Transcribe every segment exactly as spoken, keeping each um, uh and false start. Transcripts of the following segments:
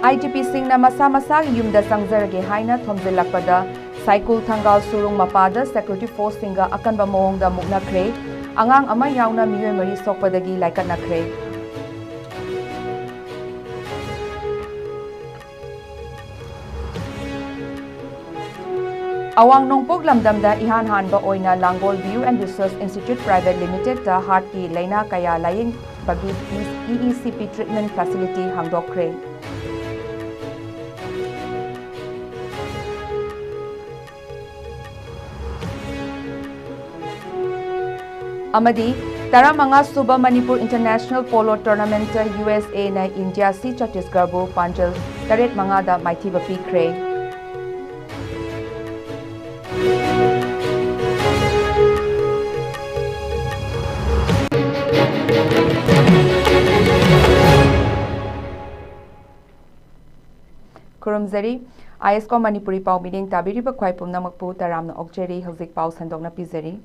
IDPꯁꯤꯡꯅ ꯃꯁꯥ ꯃꯁꯥꯒꯤ ꯌꯨꯝꯗ ꯆꯪꯖꯔꯒꯦ ꯍꯥꯏꯅ ꯊꯣꯝꯖꯤꯜꯂꯛꯄꯗ ꯁꯥꯏꯀꯨꯜ ꯊꯪꯒꯥꯜ ꯁꯨꯔꯨꯡ ꯃꯄꯥꯗ security forceꯁꯤꯡꯒ ꯑꯀꯟꯕ ꯃꯑꯣꯡꯗ ꯃꯨꯛꯅꯈ꯭ꯔꯦ꯫ ꯑꯉꯥꯡ ꯑꯃ ꯌꯥꯎꯅ ꯃꯤꯑꯣꯏ ꯃꯔꯤ ꯁꯣꯛꯄꯗꯒꯤ ꯂꯥꯏꯀꯠꯅꯈ꯭ꯔꯦ꯫ ꯑꯋꯥꯡ ꯅꯣꯡꯄꯣꯛ ꯂꯝꯗꯝꯗ ꯏꯍꯥꯟ ꯍꯥꯟꯕ ꯑꯣꯏꯅ ꯂꯥꯡꯒꯣꯜ View and Research Institute Private Limitedꯇ heartꯀꯤ ꯂꯥꯏꯅꯥ ꯀꯌꯥ ꯂꯥꯌꯦꯡꯕꯒꯤ EECP treatment facility ꯍꯥꯡꯗꯣꯛꯈ꯭ꯔꯦ꯫ ꯑꯃꯗꯤ ꯇꯔꯥꯃꯉꯥ ꯁꯨꯕ Manipur International Polo Tournamentꯇ USAꯅ India C ꯆꯇꯤꯁꯒꯔꯕꯨ ꯄꯥꯟꯖꯜ ꯇꯔꯦꯠ ꯃꯉꯥꯗ ꯃꯥꯏꯊꯤꯕ ꯄꯤꯈ꯭ꯔꯦ꯫ ꯈꯨꯔꯨꯝꯖꯔꯤ꯫ ISCOM ꯃꯅꯤꯄꯨꯔꯤ ꯄꯥꯎ ꯃꯤꯠꯌꯦꯡ ꯇꯥꯕꯤꯔꯤꯕ ꯈ꯭ꯋꯥꯏ ꯄꯨꯝꯅꯃꯛꯄꯨ ꯇꯔꯥꯝꯅ ꯑꯣꯛꯆꯔꯤ꯫ ꯍꯧꯖꯤꯛ ꯄꯥꯎ ꯁꯟꯗꯣꯛꯅ ꯄꯤꯖꯔꯤ꯫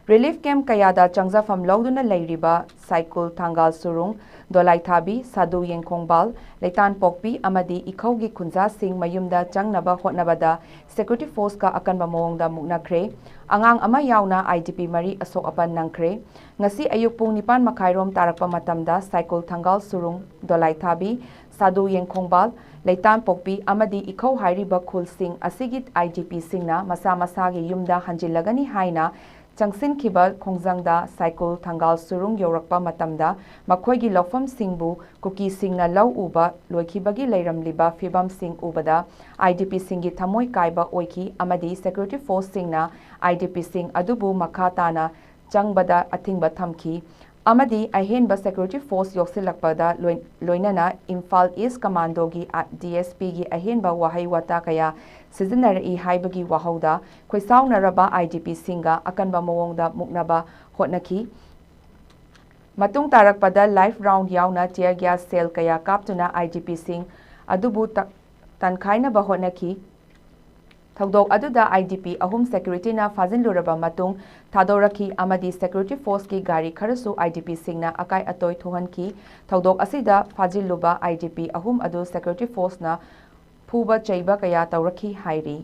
Relief camp ꯀꯌꯥꯗ ꯆꯪꯖꯐꯝ ꯂꯧꯗꯨꯅ ꯂꯩꯔꯤꯕ ꯁꯥꯏꯀꯨꯜ, ꯊꯥꯡꯒꯥꯜ ꯁꯨꯔꯨꯡ, ꯗꯣꯂꯥꯏꯊꯥꯕꯤ, ꯁꯥꯗꯨ ꯌꯦꯡꯈꯣꯡꯕꯥꯜ, ꯂꯩꯇꯥꯟꯄꯣꯛꯄꯤ ꯑꯃꯗꯤ ꯏꯈꯧꯒꯤ ꯈꯨꯟꯖꯥꯁꯤꯡ ꯃꯌꯨꯝꯗ ꯆꯪꯅꯕ ꯍꯣꯠꯅꯕꯗ security forceꯀ ꯑꯀꯟꯕ ꯃꯑꯣꯡꯗ ꯃꯨꯛꯅꯈ꯭ꯔꯦ꯫ ꯑꯉꯥꯡ ꯑꯃ ꯌꯥꯎꯅ IDP ꯃꯔꯤ ꯑꯁꯣꯛ ꯑꯄꯟ ꯅꯪꯈ꯭ꯔꯦ꯫ ꯉꯁꯤ ꯑꯌꯨꯛ ꯄꯨꯡ ꯅꯤꯄꯥꯟ ꯃꯈꯥꯏꯔꯣꯝ ꯇꯥꯔꯛꯄ ꯃꯇꯝꯗ ꯁꯥꯏꯀꯨꯜ, ꯊꯥꯡꯒꯥꯜ ꯁꯨꯔꯨꯡ, ꯗꯣꯂꯥꯏꯊꯥꯕꯤ, ꯁꯥꯗꯨ ꯌꯦꯡꯈꯣꯡꯕꯥꯜ, ꯂꯩꯇꯥꯟꯄꯣꯛꯄꯤ ꯑꯃꯗꯤ ꯏꯈꯧ ꯍꯥꯏꯔꯤꯕ ꯈꯨꯜꯁꯤꯡ ꯑꯁꯤꯒꯤ IDPꯁꯤꯡꯅ ꯃꯁꯥ ꯃꯁꯥꯒꯤ ꯌꯨꯝꯗ ꯍꯟꯖꯤꯜꯂꯒꯅꯤ ꯍꯥꯏꯅ ꯆꯪꯁꯤꯟꯈꯤꯕ ꯈꯣꯡꯖꯪꯗ ꯁꯥꯏꯀꯨꯜ, ꯊꯥꯡꯒꯥꯜ ꯁꯨꯔꯨꯡ ꯌꯧꯔꯛꯄ ꯃꯇꯝꯗ ꯃꯈꯣꯏꯒꯤ ꯂꯧꯐꯝꯁꯤꯡꯕꯨ ꯀꯨꯀꯤꯁꯤꯡꯅ ꯂꯧ ꯎꯕ ꯂꯣꯏꯈꯤꯕꯒꯤ ꯂꯩꯔꯝꯂꯤꯕ ꯐꯤꯕꯝꯁꯤꯡ ꯎꯕꯗ IDPꯁꯤꯡꯒꯤ ꯊꯃꯣꯏ ꯀꯥꯏꯕ ꯑꯣꯏꯈꯤ ꯑꯃꯗꯤ security forceꯁꯤꯡꯅ IDPꯁꯤꯡ ꯑꯗꯨꯕꯨ ꯃꯈꯥ ꯇꯥꯅ ꯆꯪꯕꯗ ꯑꯊꯤꯡꯕ ꯊꯝꯈꯤ ꯑꯃꯗꯤ ꯑꯍꯦꯟꯕ security force ꯌꯣꯛꯁꯤꯜꯂꯛꯄꯗ ꯂꯣꯏ-, ꯂꯣꯏꯅꯅ ꯏꯝꯐꯥꯜ East Commandoꯒꯤ, ꯑ, DSPꯒꯤ ꯑꯍꯦꯟꯕ ꯋꯥꯍꯩ ꯋꯥꯇꯥ ꯀꯌꯥ ꯁꯤꯖꯤꯟꯅꯔꯛꯏ ꯍꯥꯏꯕꯒꯤ ꯋꯥꯍꯧꯗ ꯈꯣꯏꯁꯥꯎꯅꯔꯕ IDPꯁꯤꯡꯒ ꯑꯀꯟꯕ ꯃꯑꯣꯡꯗ ꯃꯨꯛꯅꯕ ꯍꯣꯠꯅꯈꯤ꯫ ꯃꯇꯨꯡ ꯇꯥꯔꯛꯄꯗ live round ꯌꯥꯎꯅ tear gas shell ꯀꯌꯥ ꯀꯥꯞꯇꯨꯅ IDPꯁꯤꯡ ꯑꯗꯨꯕꯨ ꯇ-, ꯇꯟꯈꯥꯏꯅꯕ ꯍꯣꯠꯅꯈꯤ꯫ ꯊꯧꯗꯣꯛ ꯑꯗꯨꯗ IDP ꯑꯍꯨꯝ securityꯅ ꯐꯥꯖꯤꯜꯂꯨꯔꯕ ꯃꯇꯨꯡ ꯊꯥꯗꯣꯔꯛꯈꯤ ꯑꯃꯗꯤ security forceꯀꯤ ꯒꯥꯔꯤ ꯈꯔꯁꯨ IDPꯁꯤꯡꯅ ꯑꯀꯥꯏ ꯑꯇꯣꯏ ꯊꯣꯛꯍꯟꯈꯤ꯫ ꯊꯧꯗꯣꯛ ꯑꯁꯤꯗ ꯐꯥꯖꯤꯜꯂꯨꯕ IDP ꯑꯍꯨꯝ ꯑꯗꯨ security forceꯅ ꯐꯨꯕ ꯆꯩꯕ ꯀꯌꯥ ꯇꯧꯔꯛꯈꯤ ꯍꯥꯏꯔꯤ꯫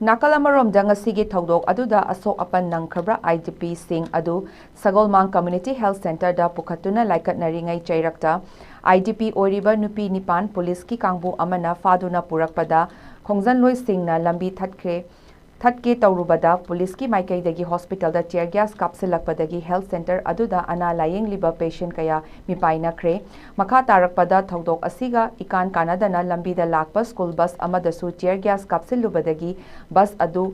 ꯅꯥꯀꯜ ꯑꯃꯔꯣꯝꯗ, ꯉꯁꯤꯒꯤ ꯊꯧꯗꯣꯛ ꯑꯗꯨꯗ ꯑꯁꯣꯛ ꯑꯄꯟ ꯅꯪꯈ꯭ꯔꯕ IDPꯁꯤꯡ ꯑꯗꯨ ꯁꯒꯣꯜꯃꯥꯡ Community Health Centreꯗ ꯄꯨꯈꯠꯇꯨꯅ ꯂꯥꯏꯀꯠꯅꯔꯤꯉꯩ ꯆꯩꯔꯛꯇ IDP ꯑꯣꯏꯔꯤꯕ ꯅꯨꯄꯤ ꯅꯤꯄꯥꯟ ꯄꯨꯂꯤꯁꯀꯤ ꯀꯥꯡꯕꯨ ꯑꯃꯅ ꯐꯥꯗꯨꯅ ꯄꯨꯔꯛꯄꯗ ꯈꯣꯡꯖꯟꯂꯣꯏꯁꯤꯡꯅ ꯂꯝꯕꯤ ꯊꯠꯈ꯭ꯔꯦ꯫ ꯊꯠꯀꯦ ꯇꯧꯔꯨꯕꯗ ꯄꯨꯂꯤꯁꯀꯤ ꯃꯥꯏꯀꯩꯗꯒꯤ ꯍꯣꯁꯄꯤꯇꯥꯜꯗ tear gas ꯀꯥꯞꯁꯤꯜꯂꯛꯄꯗꯒꯤ health centre ꯑꯗꯨꯗ ꯑꯅꯥ ꯂꯥꯌꯦꯡꯂꯤꯕ patient ꯀꯌꯥ ꯃꯤꯄꯥꯏꯅꯈ꯭ꯔꯦ꯫ ꯃꯈꯥ ꯇꯥꯔꯛꯄꯗ ꯊꯧꯗꯣꯛ ꯑꯁꯤꯒ ꯏꯀꯥꯟ ꯀꯥꯟꯅꯗꯅ ꯂꯝꯕꯤꯗ ꯂꯥꯛꯄ school bus ꯑꯃꯗꯁꯨ tear gas ꯀꯥꯞꯁꯤꯜꯂꯨꯕꯗꯒꯤ bus ꯑꯗꯨ,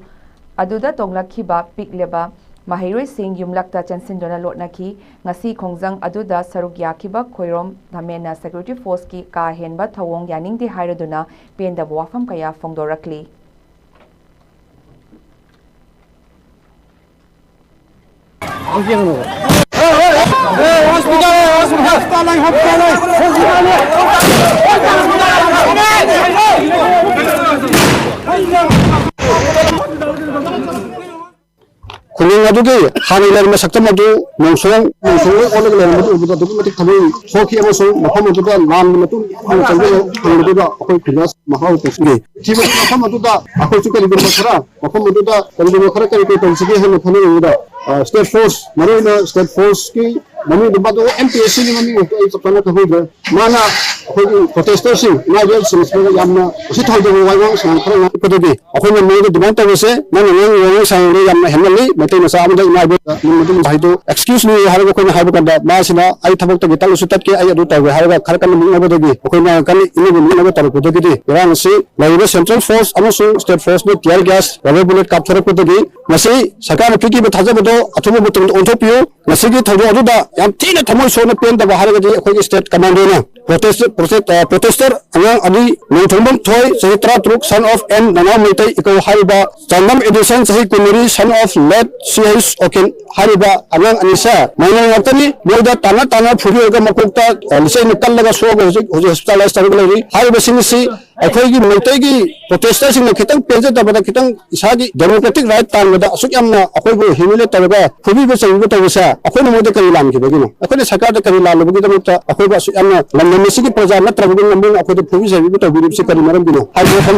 ꯑꯗꯨꯗ ꯇꯣꯡꯂꯛꯈꯤꯕ ꯄꯤꯛꯂꯕ ꯃꯍꯩꯔꯣꯏꯁꯤꯡ ꯌꯨꯝꯂꯛꯇ ꯆꯦꯟꯁꯤꯟꯗꯨꯅ ꯂꯣꯠꯅꯈꯤ꯫ ꯉꯁꯤ ꯈꯣꯡꯖꯪ ꯑꯗꯨꯗ ꯁꯔꯨꯛ ꯌꯥꯈꯤꯕ ꯈꯣꯏꯔꯣꯝ ꯙꯃꯦꯟꯅ security forceꯀꯤ ꯀꯥ ꯍꯦꯟꯕ ꯊꯧꯑꯣꯡ ꯌꯥꯅꯤꯡꯗꯦ ꯍꯥꯏꯔꯗꯨꯅ ꯄꯦꯟꯗꯕ ꯋꯥꯐꯝ ꯀꯌꯥ ꯐꯣꯡꯗꯣꯔꯛꯂꯤ꯫ ꯈꯨꯡꯒꯪ ꯑꯗꯨꯒꯤ ꯍꯥꯟꯅ ꯂꯩꯔꯝꯕ ꯁꯛꯇꯝ ꯑꯗꯨ ꯅꯣꯡꯁꯣꯡ, ꯅꯣꯡꯁꯣꯡ ꯂꯣꯏ ꯑꯣꯜꯂꯒ ꯂꯩꯔꯝꯕꯗꯨ ꯎꯕꯗ ꯑꯗꯨꯛꯀꯤ ꯃꯇꯤꯛ ꯊꯃꯣꯏ ꯁꯣꯛꯈꯤ, ꯑꯃꯁꯨꯡ ꯃꯐꯝ ꯑꯗꯨꯗ ꯂꯥꯟꯒꯤ ꯃꯇꯨꯡ ꯌꯥꯝꯅ ꯆꯪꯁꯤꯜꯂ ꯐꯪꯕꯗꯨꯗ ꯑꯩꯈꯣꯏ ꯈꯨꯟꯖꯥ ꯃꯍꯥꯎ ꯇꯧꯁꯤꯜꯂꯤ꯫ ꯊꯤꯕꯒꯤ ꯃꯐꯝ ꯑꯗꯨꯗ ꯑꯩꯈꯣꯏꯁꯨ ꯀꯔꯤꯒꯨꯝꯕ ꯈꯔ, ꯃꯐꯝ ꯑꯗꯨꯗ ꯀꯔꯤꯒꯨꯝꯕ ꯈꯔ ꯀꯔꯤ ꯀꯔꯤ ꯇꯧꯁꯤꯒꯦ ꯍꯥꯏꯅ ꯈꯟꯅꯔꯤꯉꯩꯗ, ꯑ, state force, ꯃꯔꯨꯑꯣꯏꯅ state forceꯀꯤ ꯃꯃꯤꯡꯗꯨ, ꯃꯗꯨ M P S Cꯒꯤ ꯃꯃꯤꯡ ꯑꯣꯏꯕꯗꯨ ꯑꯩ ꯆꯞ ꯆꯥꯅ ꯈꯪꯍꯧꯗ꯭ꯔꯦ꯫ ꯃꯥꯅ ꯑꯩꯈꯣꯏꯒꯤ protestorꯁꯤꯡ, ꯏꯃꯥ ꯏꯕꯦꯜꯁꯤꯡ ꯑꯁꯤꯗ ꯌꯥꯝꯅ ꯎꯁꯤꯠ ꯊꯧꯗꯕ ꯋꯥꯉꯥꯡ ꯁꯉꯥꯡ ꯈꯔ ꯉꯥꯡꯉꯛꯄꯗꯒꯤ ꯑꯩꯈꯣꯏꯅ ꯃꯣꯏꯗ ꯑꯗꯨꯃꯥꯏꯅ ꯇꯧꯕꯁꯦ, ꯅꯪꯅ ꯉꯥꯡꯉꯤꯕ ꯋꯥꯉꯥꯡ ꯁꯉꯥꯡꯗꯣ ꯌꯥꯝꯅ ꯍꯦꯟꯃꯜꯂꯤ, ꯃꯩꯇꯩ ꯃꯆꯥ ꯑꯃꯗ ꯏꯃꯥ ꯏꯕꯦꯜꯗ ꯅꯪ ꯃꯗꯨꯒꯤ ꯍꯥꯏꯗꯣ excuseꯅꯤ ꯍꯥꯏꯔꯒ ꯑꯩꯈꯣꯏꯅ ꯍꯥꯏꯕ ꯀꯥꯟꯗ, ꯃꯥꯁꯤꯅ "ꯑꯩ ꯊꯕꯛꯇꯒꯤ ꯇꯠꯂꯁꯨ ꯇꯠꯀꯦ, ꯑꯩ ꯑꯗꯨ ꯇꯧꯒꯦ" ꯍꯥꯏꯔꯒ ꯈꯔ ꯀꯟꯅ ꯃꯨꯛꯅꯕꯗꯒꯤ ꯑꯩꯈꯣꯏꯅ ꯀꯟꯅ ꯏꯅꯕ ꯃꯨꯛꯅꯕ ꯇꯧꯔꯛꯄꯗꯒꯤꯗꯤ ꯏꯔꯥꯡ ꯑꯁꯤ ꯂꯩꯔꯤꯕ central force ꯑꯃꯁꯨꯡ state forceꯅ tear gas, rubber bullet ꯀꯥꯞꯊꯣꯔꯛꯄꯗꯒꯤ ꯉꯁꯤ ꯁꯔꯀꯥꯔꯅ ꯄꯤꯈꯤꯕ ꯊꯥꯖꯕꯗꯣ ꯑꯊꯨꯕ ꯃꯇꯝꯗ ꯑꯣꯟꯊꯣꯛꯄꯤꯌꯨ꯫ ꯉꯁꯤꯒꯤ ꯊꯧꯗꯣꯛ ꯑꯗꯨꯗ ꯌꯥꯝ ꯊꯤꯅ ꯊꯃꯣꯏ ꯁꯣꯛꯅ ꯄꯦꯟꯗꯕ ꯍꯥꯏꯔꯒꯗꯤ ꯑꯩꯈꯣꯏꯒꯤ state commandoꯅ protest, protest, ꯑ, protester ꯑꯉꯥꯡ ꯑꯅꯤ, ꯅꯣꯡꯊꯣꯡꯕꯝ ꯊꯣꯏ, ꯆꯍꯤ ꯇꯔꯥꯇꯔꯨꯛ, son of N ꯅꯅꯥꯎ ꯃꯩꯇꯩ ꯏꯀꯧ ꯍꯥꯏꯔꯤꯕ, ꯆꯥꯡꯕꯝ Edison, ꯆꯍꯤ ꯀꯨꯟꯃꯔꯤ, son of late C H Oken ꯍꯥꯏꯔꯤꯕ ꯑꯉꯥꯡ ꯑꯅꯤꯁꯦ minor ꯉꯥꯛꯇꯅꯤ꯫ ꯃꯣꯏꯗ ꯇꯥꯟꯅ ꯇꯥꯟꯅ ꯐꯨꯕꯤꯔꯒ ꯃꯀꯣꯛꯇ, ꯑ, ꯂꯤꯆꯩꯅ ꯀꯜꯂꯒ ꯁꯣꯛꯑꯒ ꯍꯧꯖꯤꯛ, ꯍꯧꯖꯤꯛ hospitalize ꯇꯧꯔꯒ ꯂꯩꯔꯤ꯫ ꯍꯥꯏꯔꯤꯕꯁꯤꯡ ꯑꯁꯤ ꯑꯩꯈꯣꯏꯒꯤ ꯃꯩꯇꯩꯒꯤ protesterꯁꯤꯡꯅ ꯈꯤꯇꯪ ꯄꯦꯟꯖꯗꯕꯗ, ꯈꯤꯇꯪ ꯏꯁꯥꯒꯤ democratic right ꯇꯥꯟꯕꯗ ꯑꯁꯨꯛ ꯌꯥꯝꯅ ꯑꯩꯈꯣꯏꯕꯨ humiliate ꯇꯧꯔꯒ ꯐꯨꯕꯤꯕ ꯆꯩꯕꯤꯕ ꯇꯧꯕꯁꯦ ꯑꯩꯈꯣꯏꯅ ꯃꯣꯏꯗ ꯀꯔꯤ ꯂꯥꯟꯈꯤꯕꯒꯤꯅꯣ? ꯑꯩꯈꯣꯏꯅ ꯁꯔꯀꯥꯔꯗ ꯀꯔꯤ ꯂꯥꯜꯂꯨꯕꯒꯤꯗꯃꯛꯇ ꯑꯩꯈꯣꯏꯕꯨ ꯑꯁꯨꯛ ꯌꯥꯝꯅ ꯂꯝꯗꯝ ꯑꯁꯤꯒꯤ ꯄ꯭ꯔꯖꯥ ꯅꯠꯇ꯭ꯔꯕ ꯃꯤꯅ ꯑꯩꯈꯣꯏꯗ ꯐꯨꯕꯤ ꯆꯩꯕꯤꯕ ꯇꯧꯕꯤꯔꯤꯕꯁꯤ ꯀꯔꯤ ꯃꯔꯝꯒꯤꯅꯣ ꯍꯥꯏꯕ ꯋꯥꯐꯝ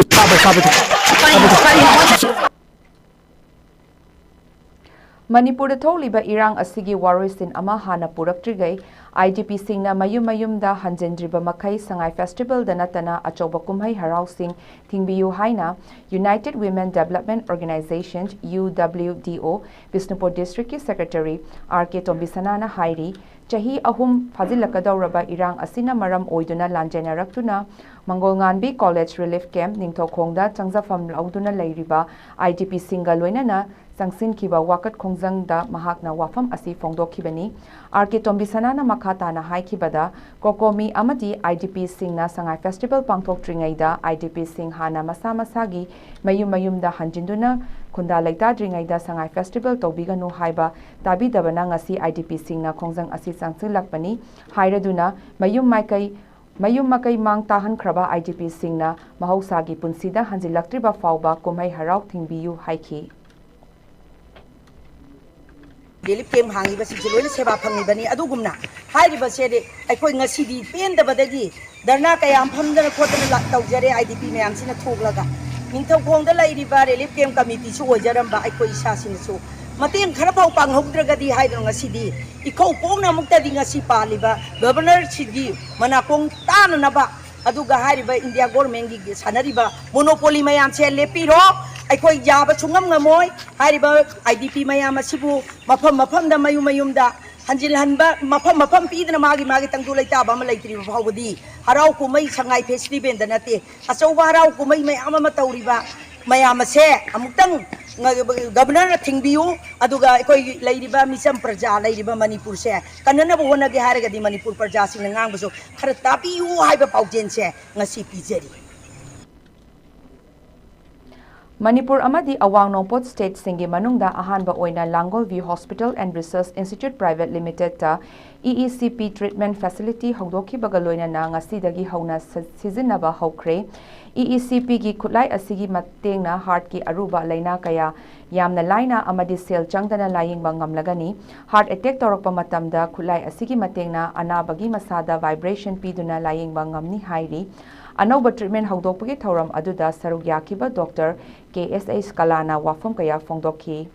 ꯃꯅꯤꯄꯨꯔꯗ ꯊꯣꯛꯂꯤꯕ ꯏꯔꯥꯡ ꯑꯁꯤꯒꯤ ꯋꯥꯔꯣꯏꯁꯤꯟ ꯑꯃ ꯍꯥꯟꯅ ꯄꯨꯔꯛꯇ꯭ꯔꯤꯉꯩ, IDPꯁꯤꯡꯅ ꯃꯌꯨꯝ ꯃꯌꯨꯝꯗ ꯍꯟꯖꯤꯟꯗ꯭ꯔꯤꯕ ꯃꯈꯩ ꯁꯉꯥꯏ Festivalꯗ ꯅꯠꯇꯅ ꯑꯆꯧꯕ ꯀꯨꯝꯍꯩ ꯍꯔꯥꯎꯁꯤꯡ ꯊꯤꯡꯕꯤꯌꯨ ꯍꯥꯏꯅ United Women Development Organization, UWDO, Bishnupur Districtꯀꯤ Secretary R K ꯇꯣꯝꯕꯤꯁꯅꯥꯅ ꯍꯥꯏꯔꯤ꯫ ꯆꯍꯤ ꯑꯍꯨꯝ ꯐꯥꯖꯤꯜꯂꯛꯀꯗꯧꯔꯕ ꯏꯔꯥꯡ ꯑꯁꯤꯅ ꯃꯔꯝ ꯑꯣꯏꯗꯨꯅ ꯂꯥꯟꯖꯦꯟꯅꯔꯛꯇꯨꯅ ꯃꯪꯒꯣꯜꯉꯥꯟꯕꯤ College Relief Camp ꯅꯤꯡꯊꯧꯈꯣꯡꯗ ꯆꯪꯖꯐꯝ ꯂꯧꯗꯨꯅ ꯂꯩꯔꯤꯕ IDPꯁꯤꯡꯒ ꯂꯣꯏꯅꯅ ꯆꯪꯁꯤꯟꯈꯤꯕ ꯋꯥꯀꯠ ꯈꯣꯡꯖꯪꯗ ꯃꯍꯥꯛꯅ ꯋꯥꯐꯝ ꯑꯁꯤ ꯐꯣꯡꯗꯣꯛꯈꯤꯕꯅꯤ꯫ R K ꯇꯣꯝꯕꯤꯁꯅꯥꯅ ꯃꯈꯥ ꯇꯥꯅ ꯍꯥꯏꯈꯤꯕꯗ, COCOMI ꯑꯃꯗꯤ IDPꯁꯤꯡꯅ ꯁꯉꯥꯏ Festival ꯄꯥꯡꯊꯣꯛꯇ꯭ꯔꯤꯉꯩꯗ IDPꯁꯤꯡ ꯍꯥꯟꯅ ꯃꯁꯥ ꯃꯁꯥꯒꯤ ꯃꯌꯨꯝ ꯃꯌꯨꯝꯗ ꯍꯟꯖꯤꯟꯗꯨꯅ ꯈꯨꯟꯗꯥ ꯂꯩꯇꯥꯗ꯭ꯔꯤꯉꯩꯗ ꯁꯉꯥꯏ Festival ꯇꯧꯕꯤꯒꯅꯨ ꯍꯥꯏꯕ ꯇꯥꯕꯤꯗꯕꯅ ꯉꯁꯤ IDPꯁꯤꯡꯅ ꯈꯣꯡꯖꯪ ꯑꯁꯤ ꯆꯪꯁꯤꯜꯂꯛꯄꯅꯤ ꯍꯥꯏꯔꯗꯨꯅ, ꯃꯌꯨꯝ ꯃꯥꯏꯀꯩ ꯃꯌꯨꯝ ꯃꯀꯩ ꯃꯥꯡ ꯇꯥꯍꯟꯈ꯭ꯔꯕ IDPꯁꯤꯡꯅ ꯃꯍꯧꯁꯥꯒꯤ ꯄꯨꯟꯁꯤꯗ ꯍꯟꯖꯤꯜꯂꯛꯇ꯭ꯔꯤꯕ ꯐꯥꯎꯕ ꯀꯨꯝꯍꯩ ꯍꯔꯥꯎ ꯊꯤꯡꯕꯤꯌꯨ ꯍꯥꯏꯈꯤ꯫ Relief camp ꯍꯥꯡꯉꯤꯕꯁꯤꯡꯁꯦ ꯂꯣꯏꯅ ꯁꯦꯕꯥ ꯐꯪꯉꯤꯕꯅꯤ꯫ ꯑꯗꯨꯒꯨꯝꯅ ꯍꯥꯏꯔꯤꯕꯁꯦ ꯑꯩꯈꯣꯏ ꯉꯁꯤꯗꯤ ꯄꯦꯟꯗꯕꯗꯒꯤ ꯙꯔꯅꯥ ꯀꯌꯥ ꯑꯃ ꯐꯝꯗꯅ ꯈꯣꯠꯇꯅ ꯂꯥꯛ-, ꯇꯧꯖꯔꯦ꯫ IDP ꯃꯌꯥꯝꯁꯤꯅ ꯊꯣꯛꯂꯒ ꯅꯤꯡꯊꯧꯈꯣꯡꯗ ꯂꯩꯔꯤꯕ Relief Camp Committeeꯁꯨ ꯑꯣꯏꯖꯔꯝꯕ ꯑꯩꯈꯣꯏ ꯏꯁꯥꯁꯤꯡꯅꯁꯨ ꯃꯇꯦꯡ ꯈꯔꯐꯥꯎ ꯄꯥꯡꯍꯧꯗ꯭ꯔꯒꯗꯤ ꯍꯥꯏꯗꯅ ꯉꯁꯤꯗꯤ ꯏꯀꯧ ꯀꯣꯡꯅ ꯑꯃꯨꯛꯇꯗꯤ ꯉꯁꯤ ꯄꯥꯜꯂꯤꯕ Governorꯁꯤꯒꯤ ꯃꯅꯥꯀꯣꯡ ꯇꯥꯅꯅꯕ, ꯑꯗꯨꯒ ꯍꯥꯏꯔꯤꯕ India Governmentꯒꯤ ꯁꯥꯟꯅꯔꯤꯕ monopoly ꯃꯌꯥꯝꯁꯦ ꯂꯦꯞꯄꯤꯔꯣ꯫ ꯑꯩꯈꯣꯏ ꯌꯥꯕ ꯁꯨꯡꯉꯝ ꯉꯝꯃꯣꯏ꯫ ꯍꯥꯏꯔꯤꯕ IDP ꯃꯌꯥꯝ ꯑꯁꯤꯕꯨ ꯃꯐꯝ ꯃꯐꯝꯗ, ꯃꯌꯨꯝ ꯃꯌꯨꯝꯗ ꯍꯟꯖꯤꯜꯍꯟꯕ, ꯃꯐꯝ ꯃꯐꯝ ꯄꯤꯗꯅ ꯃꯥꯒꯤ ꯃꯥꯒꯤ ꯇꯪꯗꯨ ꯂꯩꯇꯥꯕ ꯑꯃ ꯂꯩꯇ꯭ꯔꯤꯕ ꯐꯥꯎꯕꯗꯤ ꯍꯔꯥꯎ ꯀꯨꯝꯍꯩ ꯁꯉꯥꯏ Festivalꯗ ꯅꯠꯇꯦ, ꯑꯆꯧꯕ ꯍꯔꯥꯎ ꯀꯨꯝꯍꯩ ꯃꯌꯥꯝ ꯑꯃ ꯇꯧꯔꯤꯕ ꯃꯌꯥꯝ ꯑꯁꯦ ꯑꯃꯨꯛꯇꯪ Governorꯅ ꯊꯤꯡꯕꯤꯌꯨ, ꯑꯗꯨꯒ ꯑꯩꯈꯣꯏ ꯂꯩꯔꯤꯕ ꯃꯤꯆꯝ ꯄ꯭ꯔꯖꯥ ꯂꯩꯔꯤꯕ ꯃꯅꯤꯄꯨꯔꯁꯦ ꯀꯟꯅꯅꯕ ꯍꯣꯠꯅꯒꯦ ꯍꯥꯏꯔꯒꯗꯤ ꯃꯅꯤꯄꯨꯔ ꯄ꯭ꯔꯖꯥꯁꯤꯡꯅ ꯉꯥꯡꯕꯁꯨ ꯈꯔ ꯇꯥꯕꯤꯌꯨ ꯍꯥꯏꯕ ꯄꯥꯎꯖꯦꯜꯁꯦ ꯉꯁꯤ ꯄꯤꯖꯔꯤ꯫ ꯃꯅꯤꯄꯨꯔ ꯑꯃꯗꯤ ꯑꯋꯥꯡ ꯅꯣꯡꯄꯣꯛ stateꯁꯤꯡꯒꯤ ꯃꯅꯨꯡꯗ ꯑꯍꯥꯟꯕ ꯑꯣꯏꯅ ꯂꯥꯡꯒꯣꯜ View Hospital and Research Institute Private Limitedꯇ EECP treatment facility ꯍꯧꯗꯣꯛꯈꯤꯕꯒ ꯂꯣꯏꯅꯅ ꯉꯁꯤꯗꯒꯤ ꯍꯧꯅ ꯁꯤ-, ꯁꯤꯖꯤꯟꯅꯕ ꯍꯧꯈ꯭ꯔꯦ꯫ EECPꯒꯤ ꯈꯨꯠꯂꯥꯏ ꯑꯁꯤꯒꯤ ꯃꯇꯦꯡꯅ heartꯀꯤ ꯑꯔꯨꯕ ꯂꯥꯏꯅꯥ ꯀꯌꯥ ꯌꯥꯝꯅ ꯂꯥꯏꯅ ꯑꯃꯗꯤ ꯁꯦꯜ ꯆꯪꯗꯅ ꯂꯥꯌꯦꯡꯕ ꯉꯝꯂꯒꯅꯤ꯫ Heart attack ꯇꯧꯔꯛꯄ ꯃꯇꯝꯗ ꯈꯨꯠꯂꯥꯏ ꯑꯁꯤꯒꯤ ꯃꯇꯦꯡꯅ ꯑꯅꯥꯕꯒꯤ ꯃꯁꯥꯗ vibration ꯄꯤꯗꯨꯅ ꯂꯥꯌꯦꯡꯕ ꯉꯝꯅꯤ ꯍꯥꯏꯔꯤ꯫ ꯑꯅꯧꯕ treatment ꯍꯧꯗꯣꯛꯄꯒꯤ ꯊꯧꯔꯝ ꯑꯗꯨꯗ ꯁꯔꯨꯛ ꯌꯥꯈꯤꯕ Doctor K S H ꯀꯂꯥꯅ ꯋꯥꯐꯝ ꯀꯌꯥ ꯐꯣꯡꯗꯣꯛꯈꯤ꯫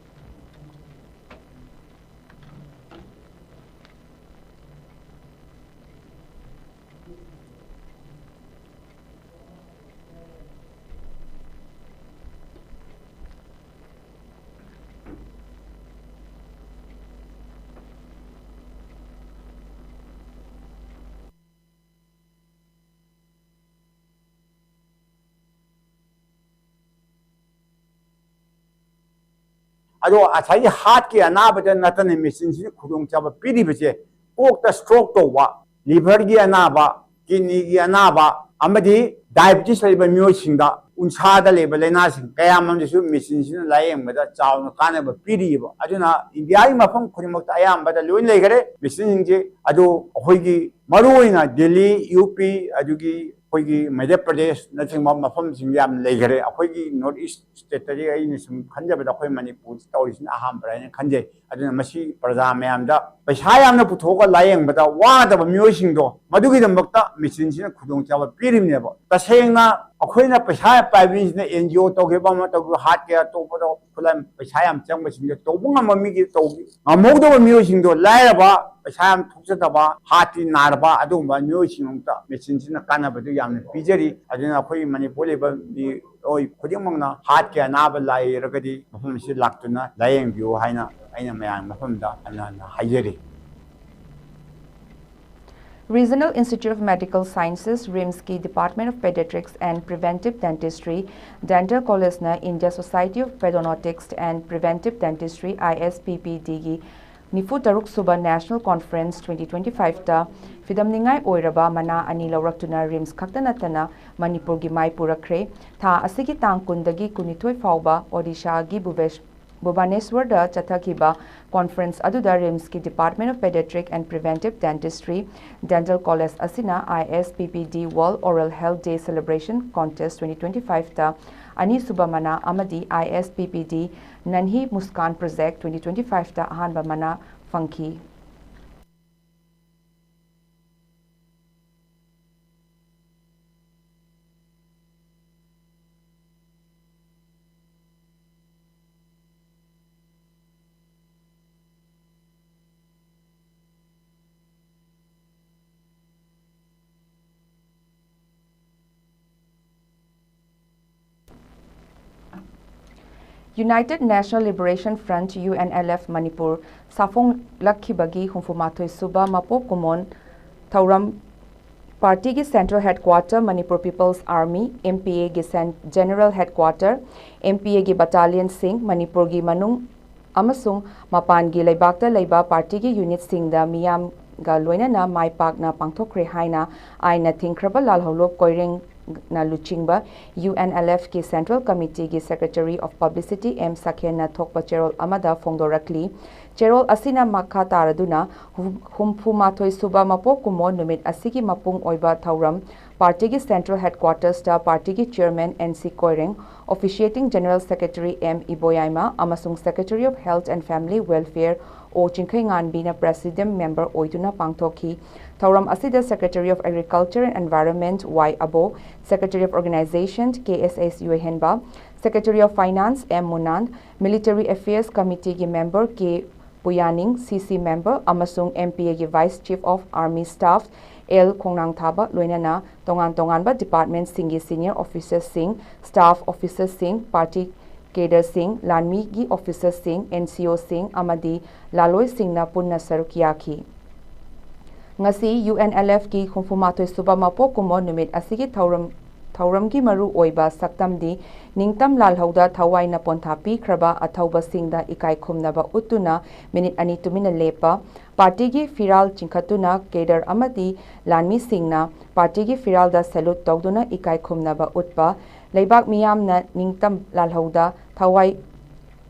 ꯑꯗꯣ ꯉꯁꯥꯏꯒꯤ ꯍꯥꯔꯠꯀꯤ ꯑꯅꯥꯕꯗ ꯅꯠꯇꯅ ꯃꯦꯆꯤꯟꯁꯤꯅ ꯈꯨꯗꯣꯡꯆꯥꯕ ꯄꯤꯔꯤꯕꯁꯦ, ꯀꯣꯛꯇ ꯁ꯭ꯇ꯭ꯔꯣꯛ ꯇꯧꯕ, ꯂꯤꯚꯔꯒꯤ ꯑꯅꯥꯕ, ꯀꯤꯗꯅꯤꯒꯤ ꯑꯅꯥꯕ ꯑꯃꯗꯤ ꯗꯥꯏꯕꯤꯇꯤꯁ ꯂꯩꯕ ꯃꯤꯑꯣꯏꯁꯤꯡꯗ, ꯎꯟꯁꯥꯗ ꯂꯩꯕ ꯂꯥꯏꯅꯥꯁꯤꯡ ꯀꯌꯥ ꯑꯃꯗꯁꯨ ꯃꯦꯆꯤꯟꯁꯤꯅ ꯂꯥꯏꯌꯦꯡꯕꯗ ꯆꯥꯎꯅ ꯀꯥꯟꯅꯕ ꯄꯤꯔꯤꯕ꯫ ꯑꯗꯨꯅ ꯏꯟꯗꯤꯌꯥꯒꯤ ꯃꯐꯝ ꯈꯨꯗꯤꯡꯃꯛꯇ ꯑꯌꯥꯝꯕꯗ ꯂꯣꯏꯅ ꯂꯩꯈꯔꯦ ꯃꯦꯆꯤꯟꯁꯤꯡꯁꯦ꯫ ꯑꯗꯨ ꯑꯩꯈꯣꯏꯒꯤ ꯃꯔꯨꯑꯣꯏꯅ ꯗꯦꯜꯂꯤ, ꯌꯨ ꯄꯤ, ꯑꯗꯨꯒꯤ ꯑꯩꯈꯣꯏꯒꯤ ꯃꯙ꯭ꯌ ꯄ꯭ꯔꯗꯦꯁꯅꯆꯤꯡꯕ ꯃꯐꯝꯁꯤꯡ ꯌꯥꯝ ꯂꯩꯈꯔꯦ꯫ ꯑꯩꯈꯣꯏꯒꯤ ꯅꯣꯔꯠ ꯏꯁ ꯁ꯭ꯇꯦꯠꯇꯗꯤ ꯑꯩꯅ ꯁꯨꯝ ꯈꯟꯖꯕꯗ ꯑꯩꯈꯣꯏ ꯃꯅꯤꯄꯨꯔꯗ ꯇꯧꯔꯤꯁꯤꯅ ꯑꯍꯥꯟꯕꯔꯥ ꯍꯥꯏꯅ ꯈꯟꯖꯩ꯫ ꯑꯗꯨꯅ ꯃꯁꯤ ꯄ꯭ꯔꯖꯥ ꯃꯌꯥꯝꯗ ꯄꯩꯁꯥ ꯌꯥꯝꯅ ꯄꯨꯊꯣꯛꯑꯒ ꯂꯥꯏꯌꯦꯡꯕꯗ ꯋꯥꯗꯕ ꯃꯤꯑꯣꯏꯁꯤꯡꯗꯣ, ꯃꯗꯨꯒꯤꯗꯃꯛꯇ ꯃꯦꯆꯤꯟꯁꯤꯅ ꯈꯨꯗꯣꯡꯆꯥꯕ ꯄꯤꯔꯤꯕꯅꯦꯕ꯫ ꯇꯁꯦꯡꯅ ꯑꯩꯈꯣꯏꯅ ꯄꯩꯁꯥ ꯄꯥꯏꯕ ꯃꯤꯁꯤꯅ ꯑꯦꯟ ꯖꯤ ꯑꯣ ꯇꯧꯈꯤꯕ ꯑꯃ ꯇꯧꯈꯤꯕ, ꯍꯥꯔꯠꯀꯤ ꯑꯇꯣꯞꯄꯗ ꯈꯨꯠꯂꯥꯏ ꯄꯩꯁꯥ ꯌꯥꯝ ꯆꯪꯕꯁꯤꯡꯗꯣ ꯇꯧꯕ ꯉꯝꯕ ꯃꯤꯒꯤ ꯇꯧ-, ꯉꯝꯍꯧꯗꯕ ꯃꯤꯑꯣꯏꯁꯤꯡꯗꯣ, ꯂꯥꯏꯔꯕ, ꯄꯩꯁꯥ ꯌꯥꯝ ꯊꯣꯛꯆꯗꯕ, ꯍꯥꯔꯠꯀꯤ ꯅꯥꯔꯕ ꯑꯗꯨꯒꯨꯝꯕ ꯃꯤꯑꯣꯏꯁꯤꯡ ꯑꯃꯇ ꯃꯦꯆꯤꯟꯁꯤꯅ ꯀꯥꯟꯅꯕꯗꯨ ꯌꯥꯝꯅ ꯄꯤꯖꯔꯤ꯫ ꯑꯗꯨꯅ ꯑꯩꯈꯣꯏ ꯃꯅꯤꯄꯨꯔ ꯂꯩꯕ ꯃꯤꯑꯣꯏ ꯈꯨꯗꯤꯡꯃꯛꯅ ꯍꯥꯔꯠꯀꯤ ꯑꯅꯥꯕ ꯂꯩꯔꯒꯗꯤ ꯃꯐꯝ ꯑꯁꯤꯗ ꯂꯥꯛꯇꯨꯅ ꯂꯥꯏꯌꯦꯡꯕꯤꯌꯨ ꯍꯥꯏꯅ ꯑꯩꯅ ꯃꯌꯥꯝ ꯃꯐꯝꯗ ꯍꯟꯅ ꯍꯟꯅ ꯍꯥꯏꯖꯔꯤ꯫ Regional Institute of Medical Sciences, ꯔꯤꯝꯁꯀꯤ Department of Pediatrics and Preventive Dentistry, Dental Collegeꯅ India Society of Periodontics and Preventive Dentistry, I S P P D ꯒꯤ ꯅꯤꯐꯨ ꯇꯔꯨꯛ ꯁꯨꯕ National Conference twenty twenty five ꯇ ꯐꯤꯗꯝꯅꯤꯡꯉꯥꯏ ꯑꯣꯏꯔꯕ ꯃꯅꯥ ꯑꯅꯤ ꯂꯧꯔꯛꯇꯨꯅ ꯔꯤꯝꯁ ꯈꯛꯇ ꯅꯠꯇꯅ ꯃꯅꯤꯄꯨꯔꯒꯤ ꯃꯥꯏ ꯄꯨꯔꯛꯈ꯭ꯔꯦ꯫ ꯊꯥ ꯑꯁꯤꯒꯤ ꯇꯥꯡ ꯀꯨꯟꯗꯒꯤ ꯀꯨꯟꯅꯤꯊꯣꯏ ꯐꯥꯎꯕ ꯑꯣꯗꯤꯁꯥꯒꯤ ꯚꯨꯕꯦꯁ-, ꯚꯨꯕꯅꯦꯁ꯭ꯋꯔꯗ ꯆꯠꯊꯈꯤꯕ conference ꯑꯗꯨꯗ ꯔꯤꯝꯁꯀꯤ Department of Pediatric and Preventive Dentistry, Dental College ꯑꯁꯤꯅ I S P P D World Oral Health Day Celebration Contest twenty twenty five ꯇ ꯑꯅꯤꯁꯨꯕ ꯃꯅꯥ ꯑꯃꯗꯤ I S P P D Nanhi Muskan Project twenty twenty five ꯇ ꯑꯍꯥꯟꯕ ꯃꯅꯥ ꯐꯪꯈꯤ꯫ United National Liberation Front, U N L F, Manipur ꯁꯥꯐꯣꯡꯂꯛꯈꯤꯕꯒꯤ ꯍꯨꯝꯐꯨ ꯃꯥꯊꯣꯏ ꯁꯨꯕ ꯃꯄꯣꯛ ꯀꯨꯝꯑꯣꯟ ꯊꯧꯔꯝ ꯄꯥꯔꯇꯤꯒꯤ Central Headquarter, Manipur People's Army, M P A ꯒꯤ Cen-, General Headquarter, M P A ꯒꯤ battalionꯁꯤꯡ, ꯃꯅꯤꯄꯨꯔꯒꯤ ꯃꯅꯨꯡ ꯑꯃꯁꯨꯡ ꯃꯄꯥꯟꯒꯤ ꯂꯩꯕꯥꯛꯇ ꯂꯩꯕ ꯄꯥꯔꯇꯤꯒꯤ ꯌꯨꯅꯤꯠꯁꯤꯡꯗ ꯃꯤꯌꯥꯝꯒ ꯂꯣꯏꯅꯅ ꯃꯥꯏ ꯄꯥꯛꯅ ꯄꯥꯡꯊꯣꯛꯈ꯭ꯔꯦ ꯍꯥꯏꯅ ꯑꯥꯏꯟꯅ ꯊꯤꯡꯈ꯭ꯔꯕ ꯂꯥꯜꯍꯧꯂꯨꯞ ꯀꯣꯏꯔꯦꯡꯅ ꯂꯨꯆꯤꯡꯕ UNLFꯀꯤ Central Committeeꯒꯤ Secretary of Publicity M ꯁꯈꯦꯟꯅ ꯊꯣꯛꯄ ꯆꯦꯔꯣꯜ ꯑꯃꯗ ꯐꯣꯡꯗꯣꯔꯛꯂꯤ꯫ ꯆꯦꯔꯣꯜ ꯑꯁꯤꯅ ꯃꯈꯥ ꯇꯥꯔꯗꯨꯅ ꯍꯨꯝꯐꯨ ꯃꯥꯊꯣꯏ ꯁꯨꯕ ꯃꯄꯣꯛ ꯀꯨꯝꯑꯣꯟ ꯅꯨꯃꯤꯠ ꯑꯁꯤꯒꯤ ꯃꯄꯨꯡ ꯑꯣꯏꯕ ꯊꯧꯔꯝ ꯄꯥꯔꯇꯤꯒꯤ Central Headquartersꯇ ꯄꯥꯔꯇꯤꯒꯤ Chairman N C Koireng, Officiating General Secretary M ꯏꯕꯣꯌꯥꯏꯃ ꯑꯃꯁꯨꯡ Secretary of Health and Family Welfare O ꯆꯤꯡꯈꯩꯉꯥꯟꯕꯤꯅ Presidium Member ꯑꯣꯏꯗꯨꯅ ꯄꯥꯡꯊꯣꯛꯈꯤ꯫ ꯊꯧꯔꯝ ꯑꯁꯤꯗ Secretary of Agriculture and Environment Y ꯑꯕꯣ, Secretary of Organization K S S ꯌꯣꯏꯍꯦꯟꯕ, Secretary of Finance M ꯃꯨꯅꯥꯟ, Military Affairs Committeeꯒꯤ Member K ꯄꯨꯌꯥꯅꯤꯡ, C C Member ꯑꯃꯁꯨꯡ M P Aꯒꯤ Vice Chief of Army Staff L ꯈꯣꯡꯅꯥꯡꯊꯥꯕ ꯂꯣꯏꯅꯅ ꯇꯣꯉꯥꯟ ꯇꯣꯉꯥꯟꯕ departmentꯁꯤꯡꯒꯤ senior officerꯁꯤꯡ, staff officerꯁꯤꯡ, party cadreꯁꯤꯡ, ꯂꯥꯟꯃꯤꯒꯤ officerꯁꯤꯡ, N C Oꯁꯤꯡ ꯑꯃꯗꯤ ꯂꯥꯂꯣꯏꯁꯤꯡꯅ ꯄꯨꯟꯅ ꯁꯔꯨꯛ ꯌꯥꯈꯤ꯫ ꯉꯁꯤ UNLFꯀꯤ ꯍꯨꯝꯐꯨ ꯃꯥꯊꯣꯏ ꯁꯨꯕ ꯃꯄꯣꯛ ꯀꯨꯝꯑꯣꯟ ꯅꯨꯃꯤꯠ ꯑꯁꯤꯒꯤ ꯊꯧꯔꯝ ꯊꯧꯔꯝꯒꯤ ꯃꯔꯨ ꯑꯣꯏꯕ ꯁꯛꯇꯝꯗꯤ ꯅꯤꯡꯇꯝ ꯂꯥꯜꯍꯧꯗ ꯊꯋꯥꯏꯅ ꯄꯣꯟꯊꯥ ꯄꯤꯈ꯭ꯔꯕ ꯑꯊꯧꯕꯁꯤꯡꯗ ꯏꯀꯥꯏ ꯈꯨꯝꯅꯕ ꯎꯠꯇꯨꯅ ꯃꯤꯅꯤꯠ ꯑꯅꯤ ꯇꯨꯃꯤꯟꯅ ꯂꯦꯞꯄ, ꯄꯥꯔꯇꯤꯒꯤ ꯐꯤꯔꯥꯜ ꯆꯤꯡꯈꯠꯇꯨꯅ cadre ꯑꯃꯗꯤ ꯂꯥꯟꯃꯤꯁꯤꯡꯅ ꯄꯥꯔꯇꯤꯒꯤ ꯐꯤꯔꯥꯜꯗ salute ꯇꯧꯗꯨꯅ ꯏꯀꯥꯏ ꯈꯨꯝꯅꯕ ꯎꯠꯄ, ꯂꯩꯕꯥꯛ ꯃꯤꯌꯥꯝꯅ ꯅꯤꯡꯇꯝ ꯂꯥꯜꯍꯧꯗ ꯊꯋꯥꯏ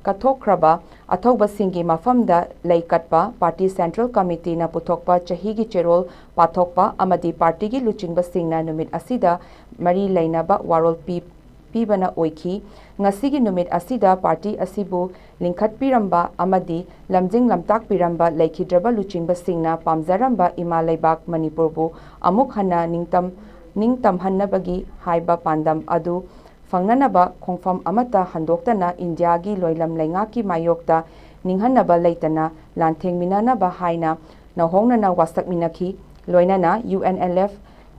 ꯀꯠꯊꯣꯛꯈ꯭ꯔꯕ ꯑꯊꯧꯕꯁꯤꯡꯒꯤ ꯃꯐꯝꯗ ꯂꯩ ꯀꯠꯄ, ꯄꯥꯔꯇꯤ Central Committeeꯅ ꯄꯨꯊꯣꯛꯄ ꯆꯍꯤꯒꯤ ꯆꯦꯔꯣꯜ ꯄꯥꯊꯣꯛꯄ ꯑꯃꯗꯤ ꯄꯥꯔꯇꯤꯒꯤ ꯂꯨꯆꯤꯡꯕꯁꯤꯡꯅ ꯅꯨꯃꯤꯠ ꯑꯁꯤꯗ ꯃꯔꯤ ꯂꯩꯅꯕ ꯋꯥꯔꯣꯜ ꯄꯤ-, ꯄꯤꯕꯅ ꯑꯣꯏꯈꯤ꯫ ꯉꯁꯤꯒꯤ ꯅꯨꯃꯤꯠ ꯑꯁꯤꯗ ꯄꯥꯔꯇꯤ ꯑꯁꯤꯕꯨ ꯂꯤꯡꯈꯠꯄꯤꯔꯝꯕ ꯑꯃꯗꯤ ꯂꯝꯖꯤꯡ ꯂꯝꯇꯥꯛꯄꯤꯔꯝꯕ ꯂꯩꯈꯤꯗ꯭ꯔꯕ ꯂꯨꯆꯤꯡꯕꯁꯤꯡꯅ ꯄꯥꯝꯖꯔꯝꯕ ꯏꯃꯥ ꯂꯩꯕꯥꯛ ꯃꯅꯤꯄꯨꯔꯕꯨ ꯑꯃꯨꯛ ꯍꯟꯅ ꯅꯤꯡꯇꯝ-, ꯅꯤꯡꯇꯝꯍꯟꯅꯕꯒꯤ ꯍꯥꯏꯕ ꯄꯥꯟꯗꯝ ꯑꯗꯨ ꯐꯪꯅꯅꯕ ꯈꯣꯡꯐꯝ ꯑꯃꯠꯇ ꯍꯟꯗꯣꯛꯇꯅ ꯏꯟꯗꯤꯌꯥꯒꯤ ꯂꯣꯏꯂꯝ ꯂꯩꯉꯥꯛꯀꯤ ꯃꯥꯌꯣꯛꯇ ꯅꯤꯡꯍꯟꯅꯕ ꯂꯩꯇꯅ ꯂꯥꯟꯊꯦꯡꯃꯤꯟꯅꯅꯕ ꯍꯥꯏꯅ ꯅꯧꯍꯧꯅꯅ ꯋꯥꯁꯛꯃꯤꯟꯅꯈꯤ꯫ ꯂꯣꯏꯅꯅ UNLF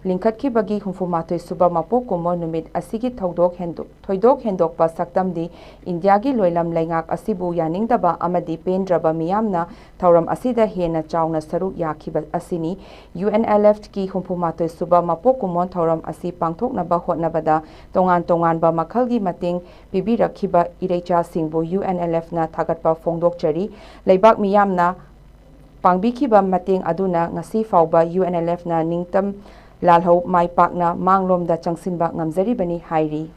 ꯂꯤꯡꯈꯠꯈꯤꯕꯒꯤ ꯍꯨꯝꯐꯨꯃꯥꯊꯣꯏ ꯁꯨꯕ ꯃꯄꯣꯛ ꯀꯨꯝꯑꯣꯟ ꯅꯨꯃꯤꯠ ꯑꯁꯤꯒꯤ ꯊꯧꯗꯣꯛ ꯍꯦꯟꯗꯣ-, ꯊꯣꯏꯗꯣꯛ ꯍꯦꯟꯗꯣꯛꯄ ꯁꯛꯇꯝꯗꯤ ꯏꯟꯗꯤꯌꯥꯒꯤ ꯂꯣꯏꯂꯝ ꯂꯩꯉꯥꯛ ꯑꯁꯤꯕꯨ ꯌꯥꯅꯤꯡꯗꯕ ꯑꯃꯗꯤ ꯄꯦꯟꯗ꯭ꯔꯕ ꯃꯤꯌꯥꯝꯅ ꯊꯧꯔꯝ ꯑꯁꯤꯗ ꯍꯦꯟꯅ ꯆꯥꯎꯅ ꯁꯔꯨꯛ ꯌꯥꯈꯤꯕ ꯑꯁꯤꯅꯤ꯫ ꯌꯨ ꯑꯦꯟ ꯑꯦꯜ ꯑꯦꯐꯀꯤ ꯍꯨꯝꯐꯨꯃꯥꯊꯣꯏ ꯁꯨꯕ ꯃꯄꯣꯛ ꯀꯨꯝꯑꯣꯟ ꯊꯧꯔꯝ ꯑꯁꯤ ꯄꯥꯡꯊꯣꯛꯅꯕ ꯍꯣꯠꯅꯕꯗ ꯇꯣꯉꯥꯟ ꯇꯣꯉꯥꯟꯕ ꯃꯈꯜꯒꯤ ꯃꯇꯦꯡ ꯄꯤꯕꯤꯔꯛꯈꯤꯕ ꯏꯔꯩꯆꯥꯁꯤꯡꯕꯨ ꯌꯨ ꯑꯦꯟ ꯑꯦꯜ ꯑꯦꯐꯅ ꯊꯥꯒꯠꯄ ꯐꯣꯡꯗꯣꯛꯆꯔꯤ꯫ ꯂꯩꯕꯥꯛ ꯃꯤꯌꯥꯝꯅ ꯄꯥꯡꯕꯤꯈꯤꯕ ꯃꯇꯦꯡ ꯑꯗꯨꯅ ꯉꯁꯤ ꯐꯥꯎꯕ ꯌꯨ ꯑꯦꯟ ꯑꯦꯜ ꯑꯦꯐꯅ ꯅꯤꯡꯇꯝ ꯂꯥꯜꯍꯧ ꯃꯥꯏ ꯄꯥꯛꯅ ꯃꯥꯡꯂꯣꯝꯗ ꯆꯪꯁꯤꯟꯕ ꯉꯝꯖꯔꯤꯕꯅꯤ ꯍꯥꯏꯔꯤ꯫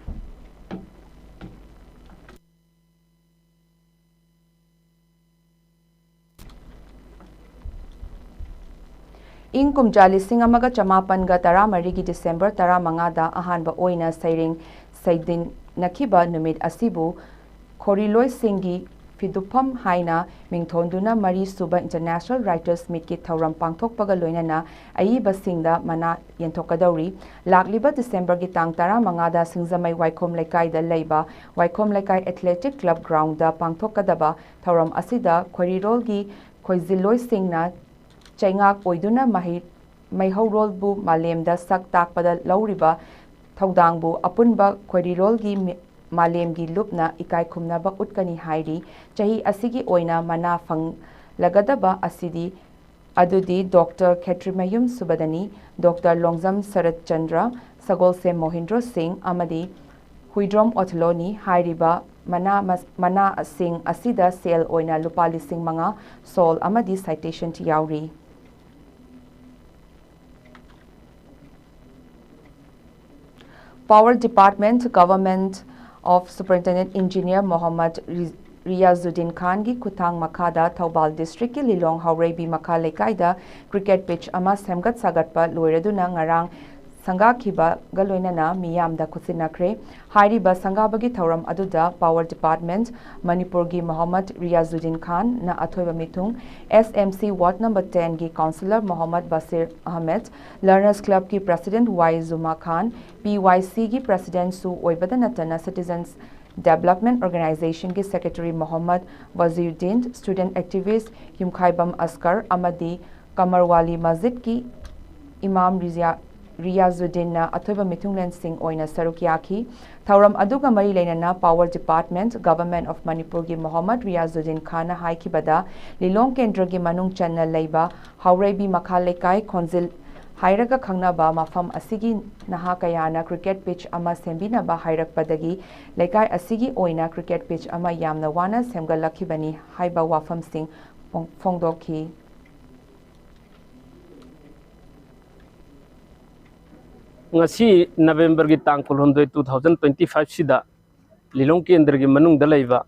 ꯏꯪ ꯀꯨꯝꯖꯥ ꯂꯤꯁꯤꯡ ꯑꯃꯒ ꯆꯃꯥꯄꯟꯒ ꯇꯔꯥꯃꯔꯤꯒꯤ ꯗꯤꯁꯦꯝꯕꯔ ꯇꯔꯥꯃꯉꯥꯗ ꯑꯍꯥꯟꯕ ꯑꯣꯏꯅ ꯁꯩꯔꯦꯡ ꯁꯩꯗꯤꯟꯅꯈꯤꯕ ꯅꯨꯃꯤꯠ ꯑꯁꯤꯕꯨ ꯈꯣꯔꯤꯂꯣꯏꯁꯤꯡꯒꯤ ꯐꯤꯗꯨꯐꯝ ꯍꯥꯏꯅ ꯃꯤꯡꯊꯣꯟꯗꯨꯅ ꯃꯔꯤ ꯁꯨꯕ International Writers Meetꯀꯤ ꯊꯧꯔꯝ ꯄꯥꯡꯊꯣꯛꯄꯒ ꯂꯣꯏꯅꯅ ꯑꯏꯕꯁꯤꯡꯗ ꯃꯅꯥ ꯌꯦꯟꯊꯣꯛꯀꯗꯧꯔꯤ꯫ ꯂꯥꯛꯂꯤꯕ ꯗꯤꯁꯦꯝꯕꯔꯒꯤ ꯇꯥꯡ ꯇꯔꯥꯃꯉꯥꯗ ꯁꯤꯡꯖꯃꯩ ꯋꯥꯏꯈꯣꯝ ꯂꯩꯀꯥꯏꯗ ꯂꯩꯕ ꯋꯥꯏꯈꯣꯝ ꯂꯩꯀꯥꯏ Athletic Club groundꯗ ꯄꯥꯡꯊꯣꯛꯀꯗꯕ ꯊꯧꯔꯝ ꯑꯁꯤꯗ ꯈꯣꯏꯔꯤꯔꯣꯜꯒꯤ ꯈꯣꯏꯖꯤꯜꯂꯣꯏꯁꯤꯡꯅ ꯆꯩꯉꯥꯛ ꯑꯣꯏꯗꯨꯅ ꯃꯍꯩ-, ꯃꯩꯍꯧꯔꯣꯜꯕꯨ ꯃꯥꯂꯦꯝꯗ ꯁꯛ ꯇꯥꯛꯄꯗ ꯂꯧꯔꯤꯕ ꯊꯧꯗꯥꯡꯕꯨ ꯑꯄꯨꯟꯕ ꯈꯣꯏꯔꯤꯔꯣꯜꯒꯤ ꯃꯤ-, ꯃꯥꯂꯦꯝꯒꯤ ꯂꯨꯞꯅ ꯏꯀꯥꯏ ꯈꯨꯝꯅꯕ ꯎꯠꯀꯅꯤ ꯍꯥꯏꯔꯤ꯫ ꯆꯍꯤ ꯑꯁꯤꯒꯤ ꯑꯣꯏꯅ ꯃꯅꯥ ꯐꯪꯂꯒꯗꯕ ꯑꯁꯤꯗꯤ, ꯑꯗꯨꯗꯤ ꯗꯣꯛꯇꯔ ꯈꯦꯇ꯭ꯔꯤꯃꯌꯨꯝ ꯁꯨꯕꯗꯅꯤ, ꯗꯣꯛꯇꯔ ꯂꯣꯡꯖꯝ ꯁꯔꯠ ꯆꯟꯗ꯭ꯔ, ꯁꯒꯣꯜꯁꯦꯝ ꯃꯣꯍꯤꯟꯗ꯭ꯔꯣ ꯁꯤꯡ ꯑꯃꯗꯤ ꯍꯨꯏꯗ꯭ꯔꯣꯝ ꯑꯣꯊꯂꯣꯅꯤ꯫ ꯍꯥꯏꯔꯤꯕ ꯃꯅꯥ ꯃꯁ-, ꯃꯅꯥꯁꯤꯡ ꯑꯁꯤꯗ ꯁꯦꯜ ꯑꯣꯏꯅ ꯂꯨꯄꯥ ꯂꯤꯁꯤꯡ ꯃꯉꯥ, ꯁꯣꯜ ꯑꯃꯗꯤ citation ꯌꯥꯎꯔꯤ꯫ Power Department, Government of Superintendent Engineer Mohammad ꯔꯤ-, ꯔꯤꯌꯥꯖꯨꯗꯤꯟ ꯈꯥꯟꯒꯤ ꯈꯨꯠꯊꯥꯡ ꯃꯈꯥꯗ ꯊꯧꯕꯥꯜ districtꯀꯤ ꯂꯤꯂꯣꯡ ꯍꯥꯎꯔꯩꯕꯤ ꯃꯈꯥ ꯂꯩꯀꯥꯏꯗ cricket pitch ꯑꯃ ꯁꯦꯝꯒꯠ ꯁꯥꯒꯠꯄ ꯂꯣꯏꯔꯗꯨꯅ ꯉꯔꯥꯡ ꯁꯪꯒꯥꯈꯤꯕꯒ ꯂꯣꯏꯅꯅ ꯃꯤꯌꯥꯝꯗ ꯈꯨꯠꯁꯤꯟꯅꯈ꯭ꯔꯦ꯫ ꯍꯥꯏꯔꯤꯕ ꯁꯪꯒꯥꯕꯒꯤ ꯊꯧꯔꯝ ꯑꯗꯨꯗ Power Department ꯃꯅꯤꯄꯨꯔꯒꯤ ꯃꯣꯍꯝꯃꯗ ꯔꯤꯌꯥꯖꯨꯗꯤꯟ ꯈꯥꯟꯅ ꯑꯊꯣꯏꯕ ꯃꯤꯊꯨꯡ, S M C ward number tenꯒꯤ councillor Mohammad Bashir Ahmed, Learners Clubꯀꯤ president ꯋꯥꯏ ꯖꯨꯃꯥ ꯈꯥꯟ, P Y Cꯒꯤ presidentꯁꯨ ꯑꯣꯏꯕꯗ ꯅꯠꯇꯅ Citizens Development Organizationꯒꯤ secretary Mohammad ꯋꯥꯖꯤꯎꯗꯤꯟ, student activist ꯌꯨꯝꯈꯥꯏꯕꯝ ꯑꯁꯀꯔ ꯑꯃꯗꯤ ꯀꯃꯔꯋꯥꯂꯤ ꯃꯁꯖꯤꯗꯀꯤ ꯏꯃꯥꯝ ꯔꯤꯖꯤꯌꯥ-, ꯔꯤꯌꯥꯖꯨꯗꯤꯟꯅ ꯑꯊꯣꯏꯕ ꯃꯤꯊꯨꯡꯂꯦꯟꯁꯤꯡ ꯑꯣꯏꯅ ꯁꯔꯨꯛ ꯌꯥꯈꯤ꯫ ꯊꯧꯔꯝ ꯑꯗꯨꯒ ꯃꯔꯤ ꯂꯩꯅꯅ Power Department, Government of Manipurꯒꯤ Mohammad Riyazuddin ꯈꯥꯟꯅ ꯍꯥꯏꯈꯤꯕꯗ, ꯂꯤꯂꯣꯡ ꯀꯦꯟꯗ꯭ꯔꯒꯤ ꯃꯅꯨꯡ ꯆꯟꯅ ꯂꯩꯕ ꯍꯥꯎꯔꯩꯕꯤ ꯃꯈꯥ ꯂꯩꯀꯥꯏ ꯈꯣꯟꯖꯤꯜ ꯍꯥꯏꯔꯒ ꯈꯪꯅꯕ ꯃꯐꯝ ꯑꯁꯤꯒꯤ ꯅꯍꯥ ꯀꯌꯥꯅ cricket pitch ꯑꯃ ꯁꯦꯝꯕꯤꯅꯕ ꯍꯥꯏꯔꯛꯄꯗꯒꯤ, ꯂꯩꯀꯥꯏ ꯑꯁꯤꯒꯤ ꯑꯣꯏꯅ cricket pitch ꯑꯃ ꯌꯥꯝꯅ ꯋꯥꯅ ꯁꯦꯝꯒꯠꯂꯛꯈꯤꯕꯅꯤ ꯍꯥꯏꯕ ꯋꯥꯐꯝꯁꯤꯡ ꯐꯣꯡ-, ꯐꯣꯡꯗꯣꯛꯈꯤ꯫ ꯉꯁꯤ ꯅꯕꯦꯝꯕꯔꯒꯤ ꯇꯥꯡ ꯀꯨꯟꯍꯨꯝꯗꯣꯏ, two thousand twenty five ꯁꯤꯗ ꯂꯤꯂꯣꯡ ꯀꯦꯟꯗ꯭ꯔꯒꯤ ꯃꯅꯨꯡꯗ ꯂꯩꯕ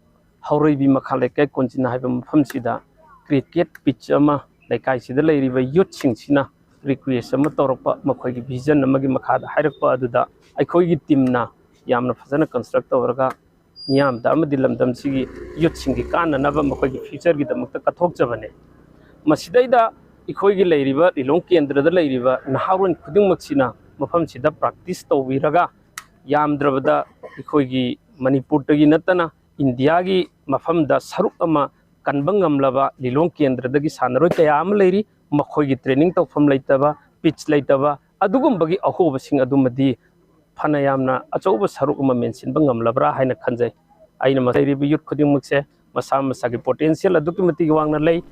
ꯍꯧꯔꯩꯕꯤ ꯃꯈꯥ ꯂꯩꯀꯥꯏ ꯀꯣꯟꯖꯤꯟ ꯍꯥꯏꯕ ꯃꯐꯝꯁꯤꯗ cricket pitch ꯑꯃ ꯂꯩꯀꯥꯏꯁꯤꯗ ꯂꯩꯔꯤꯕ youthꯁꯤꯡꯁꯤꯅ request ꯑꯃ ꯇꯧꯔꯛꯄ, ꯃꯈꯣꯏꯒꯤ vision ꯑꯃꯒꯤ ꯃꯈꯥꯗ ꯍꯥꯏꯔꯛꯄ ꯑꯗꯨꯗ ꯑꯩꯈꯣꯏꯒꯤ teamꯅ ꯌꯥꯝꯅ ꯐꯖꯅ construct ꯇꯧꯔꯒ ꯃꯤꯌꯥꯝꯗ ꯑꯃꯗꯤ ꯂꯝꯗꯝꯁꯤꯒꯤ youthꯁꯤꯡꯒꯤ ꯀꯥꯟꯅꯅꯕ ꯃꯈꯣꯏꯒꯤ futureꯒꯤꯗꯃꯛꯇ ꯀꯠꯊꯣꯛꯆꯕꯅꯦ꯫ ꯃꯁꯤꯗꯩꯗ ꯑꯩꯈꯣꯏꯒꯤ ꯂꯩꯔꯤꯕ ꯂꯤꯂꯣꯡ ꯀꯦꯟꯗ꯭ꯔꯗ ꯂꯩꯔꯤꯕ ꯅꯍꯥꯔꯣꯜ ꯈꯨꯗꯤꯡꯃꯛꯁꯤꯅ ꯃꯐꯝꯁꯤꯗ practice ꯇꯧꯕꯤꯔꯒ, ꯌꯥꯝꯗ꯭ꯔꯕꯗ ꯑꯩꯈꯣꯏꯒꯤ ꯃꯅꯤꯄꯨꯔꯗꯒꯤ ꯅꯠꯇꯅ ꯏꯟꯗꯤꯌꯥꯒꯤ ꯃꯐꯝꯗ ꯁꯔꯨꯛ ꯑꯃ ꯀꯟꯕ ꯉꯝꯂꯕ ꯂꯤꯂꯣꯡ ꯀꯦꯟꯗ꯭ꯔꯗꯒꯤ ꯁꯥꯟꯅꯔꯣꯏ ꯀꯌꯥ ꯑꯃ ꯂꯩꯔꯤ꯫ ꯃꯈꯣꯏꯒꯤ training ꯇꯧꯐꯝ ꯂꯩꯇꯕ, pitch ꯂꯩꯇꯕ, ꯑꯗꯨꯒꯨꯝꯕꯒꯤ ꯑꯍꯣꯕꯁꯤꯡ ꯑꯗꯨꯃꯗꯤ ꯐꯅ ꯌꯥꯝꯅ ꯑꯆꯧꯕ ꯁꯔꯨꯛ ꯑꯃ ꯃꯦꯟꯁꯤꯟꯕ ꯉꯝꯂꯕ꯭ꯔꯥ ꯍꯥꯏꯅ ꯈꯟꯖꯩ꯫ ꯑꯩꯅ ꯃꯁꯤ ꯂꯩꯔꯤꯕ youth ꯈꯨꯗꯤꯡꯃꯛꯁꯦ ꯃꯁꯥ ꯃꯁꯥꯒꯤ potential ꯑꯗꯨꯛꯀꯤ ꯃꯇꯤꯛ ꯋꯥꯡꯅ ꯂꯩ꯫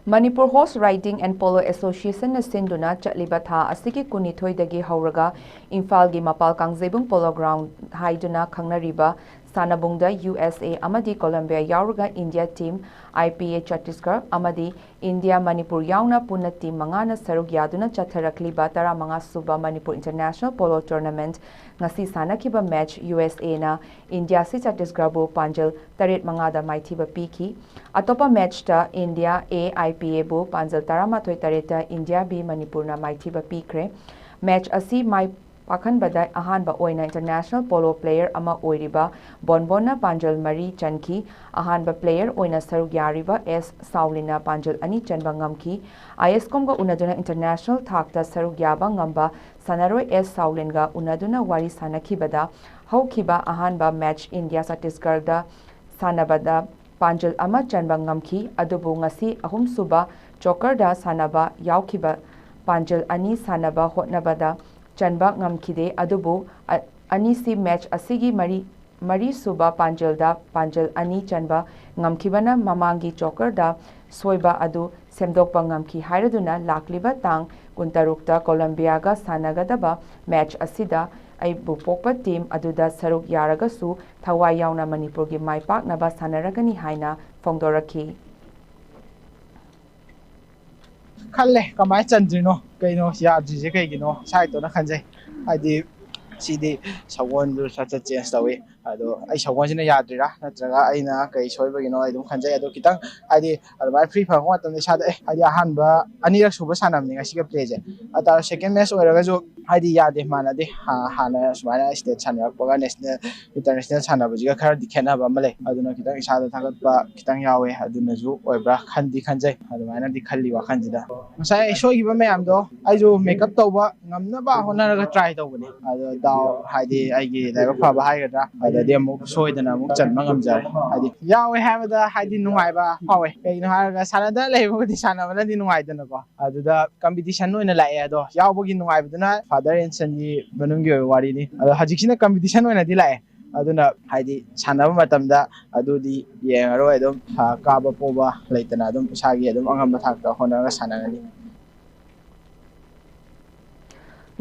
Manipur Horse Riding and Polo Associationꯅ ꯁꯤꯟꯗꯨꯅ ꯆꯠꯂꯤꯕ ꯊꯥ ꯑꯁꯤꯒꯤ ꯀꯨꯟꯅꯤꯊꯣꯏꯗꯒꯤ ꯍꯧꯔꯒ ꯏꯝꯐꯥꯜꯒꯤ ꯃꯄꯥꯜ ꯀꯥꯡꯖꯩꯕꯨꯡ Polo Ground ꯍꯥꯏꯗꯨꯅ ꯈꯪꯅꯔꯤꯕ ꯁꯥꯟꯅꯕꯨꯡꯗ U S A ꯑꯃꯗꯤ Colombia ꯌꯥꯎꯔꯒ India team, I P A Chhattisgarh ꯑꯃꯗꯤ India Manipur ꯌꯥꯎꯅ ꯄꯨꯟꯅ team ꯃꯉꯥꯅ ꯁꯔꯨꯛ ꯌꯥꯗꯨꯅ ꯆꯠꯊꯔꯛꯂꯤꯕ ꯇꯔꯥꯃꯉꯥ ꯁꯨꯕ Manipur International Polo Tournament ꯉꯁꯤ ꯁꯥꯟꯅꯈꯤꯕ match U S Aꯅ India C Chhattisgarhꯕꯨ ꯄꯥꯟꯖꯜ ꯇꯔꯦꯠ ꯃꯉꯥꯗ ꯃꯥꯏꯊꯤꯕ ꯄꯤꯈꯤ꯫ ꯑꯇꯣꯞꯄ matchꯇ India A I P Aꯕꯨ ꯄꯥꯟꯖꯜ ꯇꯔꯥꯃꯥꯊꯣꯏ ꯇꯔꯦꯠꯇ India B ꯃꯅꯤꯄꯨꯔꯅ ꯃꯥꯏꯊꯤꯕ ꯄꯤꯈ꯭ꯔꯦ꯫ Match ꯑꯁꯤ ꯃꯥꯏ ꯄꯥꯛꯍꯟꯕꯗ ꯑꯍꯥꯟꯕ ꯑꯣꯏꯅ international polo player ꯑꯃ ꯑꯣꯏꯔꯤꯕ ꯕꯣꯟꯕꯣꯟꯅ ꯄꯥꯟꯖꯜ ꯃꯔꯤ ꯆꯟꯈꯤ꯫ ꯑꯍꯥꯟꯕ player ꯑꯣꯏꯅ ꯁꯔꯨꯛ ꯌꯥꯔꯤꯕ S ꯁꯥꯎꯂꯤꯟꯅ ꯄꯥꯟꯖꯜ ꯑꯅꯤ ꯆꯟꯕ ꯉꯝꯈꯤ꯫ ISCOMꯒ ꯎꯅꯗꯨꯅ international ꯊꯥꯛꯇ ꯁꯔꯨꯛ ꯌꯥꯕ ꯉꯝꯕ ꯁꯥꯟꯅꯔꯣꯏ S ꯁꯥꯎꯂꯤꯟꯒ ꯎꯅꯗꯨꯅ ꯋꯥꯔꯤ ꯁꯥꯟꯅꯈꯤꯕꯗ, ꯍꯧꯈꯤꯕ ꯑꯍꯥꯟꯕ match India ꯆꯇꯤꯁꯒꯔꯗ ꯁꯥꯟꯅꯕꯗ ꯄꯥꯟꯖꯜ ꯑꯃ ꯆꯟꯕ ꯉꯝꯈꯤ, ꯑꯗꯨꯕꯨ ꯉꯁꯤ ꯑꯍꯨꯝꯁꯨꯕ ꯆꯣꯀꯔꯗ ꯁꯥꯟꯅꯕ ꯌꯥꯎꯈꯤꯕ ꯄꯥꯟꯖꯜ ꯑꯅꯤ ꯁꯥꯟꯅꯕ ꯍꯣꯠꯅꯕꯗ ꯆꯟꯕ ꯉꯝꯈꯤꯗꯦ꯫ ꯑꯗꯨꯕꯨ ꯑ-, ꯑꯅꯤꯁꯤ ꯃꯦꯆ ꯑꯁꯤꯒꯤ ꯃꯔꯤ, ꯃꯔꯤꯁꯨꯕ ꯄꯥꯟꯖꯜꯗ ꯄꯥꯟꯖꯜ ꯑꯅꯤ ꯆꯟꯕ ꯉꯝꯈꯤꯕꯅ ꯃꯃꯥꯡꯒꯤ ꯆꯣꯀꯔꯗ ꯁꯣꯏꯕ ꯑꯗꯨ ꯁꯦꯝꯗꯣꯛꯄ ꯉꯝꯈꯤ ꯍꯥꯏꯔꯗꯨꯅ ꯂꯥꯛꯂꯤꯕ ꯇꯥꯡ ꯀꯨꯟꯇꯔꯨꯛꯇ ꯀꯣꯂꯝꯕꯤꯌꯥꯒ ꯁꯥꯟꯅꯒꯗꯕ ꯃꯦꯆ ꯑꯁꯤꯗ ꯑꯩꯕꯨ ꯄꯣꯛꯄ ꯇꯤꯝ ꯑꯗꯨꯗ ꯁꯔꯨꯛ ꯌꯥꯔꯒꯁꯨ ꯊꯋꯥꯏ ꯌꯥꯎꯅ ꯃꯅꯤꯄꯨꯔꯒꯤ ꯃꯥꯏ ꯄꯥꯛꯅꯕ ꯁꯥꯟꯅꯔꯒꯅꯤ ꯍꯥꯏꯅ ꯐꯣꯡꯗꯣꯔꯛꯈꯤ꯫ ꯈꯜꯂꯦ ꯀꯃꯥꯏꯅ ꯆꯟꯗ꯭ꯔꯤꯅꯣ, ꯀꯩꯅꯣ ꯌꯥꯗ꯭ꯔꯤꯁꯦ ꯀꯩꯒꯤꯅꯣ ꯏꯁꯥ ꯏꯇꯣꯝꯇ ꯈꯟꯖꯩ꯫ ꯍꯥꯏꯗꯤ ꯁꯤꯗꯤ ꯁꯒꯣꯜꯗꯨ ꯁꯠ ꯁꯠ ꯆꯦꯟꯖ ꯇꯧꯏ꯫ ꯑꯗꯣ ꯑꯩ ꯁꯒꯣꯜꯁꯤꯅ ꯌꯥꯗ꯭ꯔꯤꯔꯥ ꯅꯠꯇ꯭ꯔꯒ ꯑꯩꯅ ꯀꯩ ꯁꯣꯏꯕꯒꯤꯅꯣ ꯑꯩ ꯑꯗꯨꯝ ꯈꯟꯖꯩ꯫ ꯑꯗꯣ ꯈꯤꯇꯪ ꯍꯥꯏꯗꯤ ꯑꯗꯨꯃꯥꯏꯅ ꯐ꯭ꯔꯤ ꯐꯪꯉꯛꯄ ꯃꯇꯝꯗ ꯏꯁꯥꯗ ꯑꯦ ꯍꯥꯏꯗꯤ ꯑꯍꯥꯟꯕ ꯑꯅꯤꯔꯛ ꯁꯨꯕ ꯁꯥꯟꯅꯕꯅꯤ ꯉꯁꯤꯒ ꯄ꯭ꯂꯦꯁꯦ꯫ ꯑꯗꯨ ꯇꯥꯔꯁꯨ ꯁꯦꯀꯦꯟ ꯃꯦꯠꯆ ꯑꯣꯏꯔꯒꯁꯨ ꯍꯥꯏꯗꯤ ꯌꯥꯗꯦ, ꯃꯥꯟꯅꯗꯦ꯫ ꯍꯥ-, ꯍꯥꯟꯅ ꯁꯨꯃꯥꯏꯅ ꯁ꯭ꯇꯦꯠ ꯁꯥꯟꯅꯔꯛꯄꯒ ꯅꯦꯁꯅꯦꯜ, ꯏꯟꯇꯔꯅꯦꯁꯅꯦꯜ ꯁꯥꯟꯅꯕꯁꯤꯒ ꯈꯔꯗꯤ ꯈꯦꯠꯅꯕ ꯑꯃ ꯂꯩ꯫ ꯑꯗꯨꯅ ꯈꯤꯇꯪ ꯏꯁꯥꯗ ꯊꯥꯒꯠꯄ ꯈꯤꯇꯪ ꯌꯥꯎꯋꯦ꯫ ꯑꯗꯨꯅꯁꯨ ꯑꯣꯏꯕ꯭ꯔꯥ ꯈꯟꯗꯤ ꯈꯟꯖꯩ꯫ ꯑꯗꯨꯃꯥꯏꯅꯗꯤ ꯈꯜꯂꯤ ꯋꯥꯈꯜꯁꯤꯗ꯫ ꯉꯁꯥꯏ ꯁꯣꯏꯈꯤꯕ ꯃꯌꯥꯝꯗꯣ ꯑꯩꯁꯨ ꯃꯦꯀꯞ ꯇꯧꯕ ꯉꯝꯅꯕ ꯍꯣꯠꯅꯔꯒ ꯇ꯭ꯔꯥꯏ ꯇꯧꯕꯅꯦ꯫ ꯑꯗꯣ ꯗꯥꯎ ꯍꯥꯏꯗꯤ ꯑꯩꯒꯤ ꯂꯥꯏꯕꯛ ꯐꯕ ꯍꯥꯏꯒꯗ꯭ꯔꯥ, ꯑꯗꯨꯗꯤ ꯑꯃꯨꯛ ꯁꯣꯏꯗꯅ ꯑꯃꯨꯛ ꯆꯟꯕ ꯉꯝꯖꯔꯦ꯫ ꯍꯥꯏꯗꯤ ꯌꯥꯎꯋꯦ ꯍꯥꯏꯕꯗ ꯍꯥꯏꯗꯤ ꯅꯨꯡꯉꯥꯏꯕ ꯐꯥꯎꯋꯦ꯫ ꯀꯩꯒꯤꯅꯣ ꯍꯥꯏꯔꯒ ꯁꯥꯟꯅꯗꯅ ꯂꯩꯕꯕꯨꯗꯤ ꯁꯥꯟꯅꯕꯅꯗꯤ ꯅꯨꯡꯉꯥꯏꯗꯅꯀꯣ꯫ ꯑꯗꯨꯗ ꯀꯝꯄꯤꯇꯤꯁꯟ ꯑꯣꯏꯅ ꯂꯥꯛꯑꯦ꯫ ꯑꯗꯣ ꯌꯥꯎꯕꯒꯤ ꯅꯨꯡꯉꯥꯏꯕꯗꯨꯅ ꯐꯥꯗꯔ ꯑꯦꯟ ꯁꯟꯒꯤ ꯃꯅꯨꯡꯒꯤ ꯑꯣꯏꯕ ꯋꯥꯔꯤꯅꯤ꯫ ꯑꯗꯣ ꯍꯧꯖꯤꯛꯁꯤꯅ ꯀꯝꯄꯤꯇꯤꯁꯟ ꯑꯣꯏꯅꯗꯤ ꯂꯥꯛꯑꯦ꯫ ꯑꯗꯨꯅ ꯍꯥꯏꯗꯤ ꯁꯥꯟꯅꯕ ꯃꯇꯝꯗ ꯑꯗꯨꯗꯤ ꯌꯦꯡꯉꯔꯣꯏ꯫ ꯑꯗꯨꯝ, ꯑ, ꯀꯥꯕ ꯄꯣꯕ ꯂꯩꯇꯅ ꯑꯗꯨꯝ ꯏꯁꯥꯒꯤ ꯑꯗꯨꯝ ꯑꯉꯝꯕ ꯊꯥꯛꯇ ꯍꯣꯠꯅꯔꯒ ꯁꯥꯟꯅꯒꯅꯤ꯫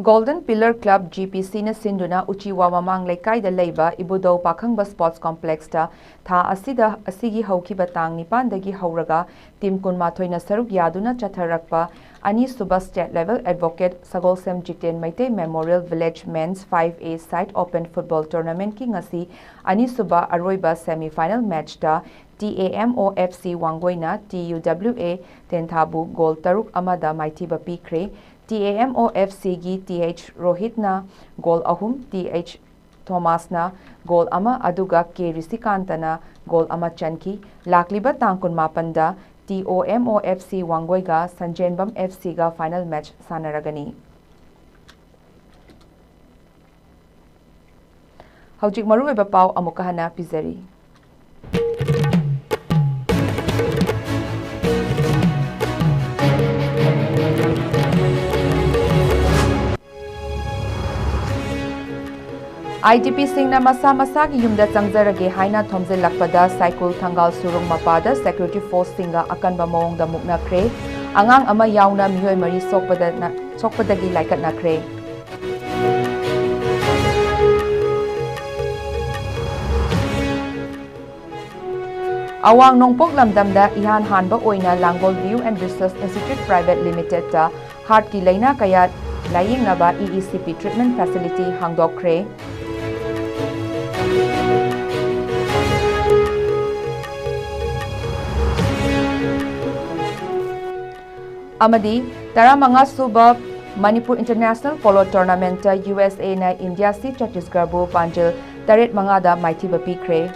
Golden Pillar Club, G P C ꯅ ꯁꯤꯟꯗꯨꯅ ꯎꯆꯤꯋꯥ ꯃꯃꯥꯡ ꯂꯩꯀꯥꯏꯗ ꯂꯩꯕ ꯏꯕꯨꯙꯧ ꯄꯥꯈꯪꯕ Sports Complex ꯇ ꯊꯥ ꯑꯁꯤꯗ, ꯑꯁꯤꯒꯤ ꯍꯧꯈꯤꯕ ꯇꯥꯡ ꯅꯤꯄꯥꯟꯗꯒꯤ ꯍꯧꯔꯒ ꯇꯤꯝ ꯀꯨꯟꯃꯥꯊꯣꯏꯅ ꯁꯔꯨꯛ ꯌꯥꯗꯨꯅ ꯆꯠꯊꯔꯛꯄ ꯑꯅꯤꯁꯨꯕ State Level Advocate Sagolsem Jiten Meitei Memorial Village Men's five A Side Open Football Tournament ꯀꯤ ꯉꯁꯤ ꯑꯅꯤꯁꯨꯕ ꯑꯔꯣꯏꯕ semi final match ꯇ T A M O F C ꯋꯥꯡꯒꯣꯏꯅ T U W A ꯇꯦꯟꯊꯥꯕꯨ ꯒꯣꯜ ꯇꯔꯨꯛ ꯑꯃꯗ ꯃꯥꯏꯊꯤꯕ ꯄꯤꯈ꯭ꯔꯦ꯫ T A M O F C ꯒꯤ T H ꯔꯣꯍꯤꯠꯅ ꯒꯣꯜ ꯑꯍꯨꯝ, T H ꯊꯣꯃꯥꯁꯅ ꯒꯣꯜ ꯑꯃ, ꯑꯗꯨꯒ K ꯔꯤꯁꯤꯀꯥꯟꯇꯅ ꯒꯣꯜ ꯑꯃ ꯆꯟꯈꯤ꯫ ꯂꯥꯛꯂꯤꯕ ꯇꯥꯡ ꯀꯨꯟꯃꯥꯄꯟꯗ T O M O F C ꯋꯥꯡꯒꯣꯏꯒ ꯁꯟꯖꯦꯟꯕꯝ F C ꯒ final match ꯁꯥꯟꯅꯔꯒꯅꯤ꯫ ꯍꯧꯖꯤꯛ ꯃꯔꯨꯑꯣꯏꯕ ꯄꯥꯎ ꯑꯃꯨꯛꯀ ꯍꯟꯅ ꯄꯤꯖꯔꯤ꯫ IDPꯁꯤꯡꯅ ꯃꯁꯥ ꯃꯁꯥꯒꯤ ꯌꯨꯝꯗ ꯆꯪꯖꯔꯒꯦ ꯍꯥꯏꯅ ꯊꯣꯝꯖꯤꯜꯂꯛꯄꯗ ꯁꯥꯏꯀꯨꯜ ꯊꯪꯒꯥꯜ ꯁꯨꯔꯨꯡ ꯃꯄꯥꯗ security forceꯁꯤꯡꯒ ꯑꯀꯟꯕ ꯃꯑꯣꯡꯗ ꯃꯨꯛꯅꯈ꯭ꯔꯦ꯫ ꯑꯉꯥꯡ ꯑꯃ ꯌꯥꯎꯅ ꯃꯤꯑꯣꯏ ꯃꯔꯤ ꯁꯣꯛꯄꯗ-, ꯁꯣꯛꯄꯗꯒꯤ ꯂꯥꯏꯀꯠꯅꯈ꯭ꯔꯦ꯫ ꯑꯋꯥꯡ ꯅꯣꯡꯄꯣꯛ ꯂꯝꯗꯝꯗ ꯏꯍꯥꯟ ꯍꯥꯟꯕ ꯑꯣꯏꯅ ꯂꯥꯡꯒꯣꯜ View and Research Institute Private Limitedꯇ heartꯀꯤ ꯂꯥꯏꯅꯥ ꯀꯌꯥ ꯂꯥꯌꯦꯡꯅꯕ EECP treatment facility ꯍꯥꯡꯗꯣꯛꯈ꯭ꯔꯦ꯫ ꯑꯃꯗꯤ ꯇꯔꯥꯃꯉꯥ ꯁꯨꯕ Manipur International Polo Tournamentꯇ USAꯅ India C ꯆꯇꯤꯁꯒꯔꯕꯨ ꯄꯥꯟꯖꯤꯜ ꯇꯔꯦꯠ ꯃꯉꯥꯗ ꯃꯥꯏꯊꯤꯕ ꯄꯤꯈ꯭ꯔꯦ꯫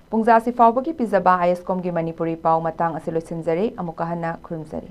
ꯄꯨꯡꯖꯥꯁꯤ ꯐꯥꯎꯕꯒꯤ ꯄꯤꯖꯕ ISCOMꯒꯤ ꯃꯅꯤꯄꯨꯔꯤ ꯄꯥꯎ ꯃꯇꯥꯡ ꯑꯁꯤ ꯂꯣꯏꯁꯤꯟꯖꯔꯦ꯫ ꯑꯃꯨꯛꯀ ꯍꯟꯅ ꯈꯨꯔꯨꯝꯖꯔꯤ꯫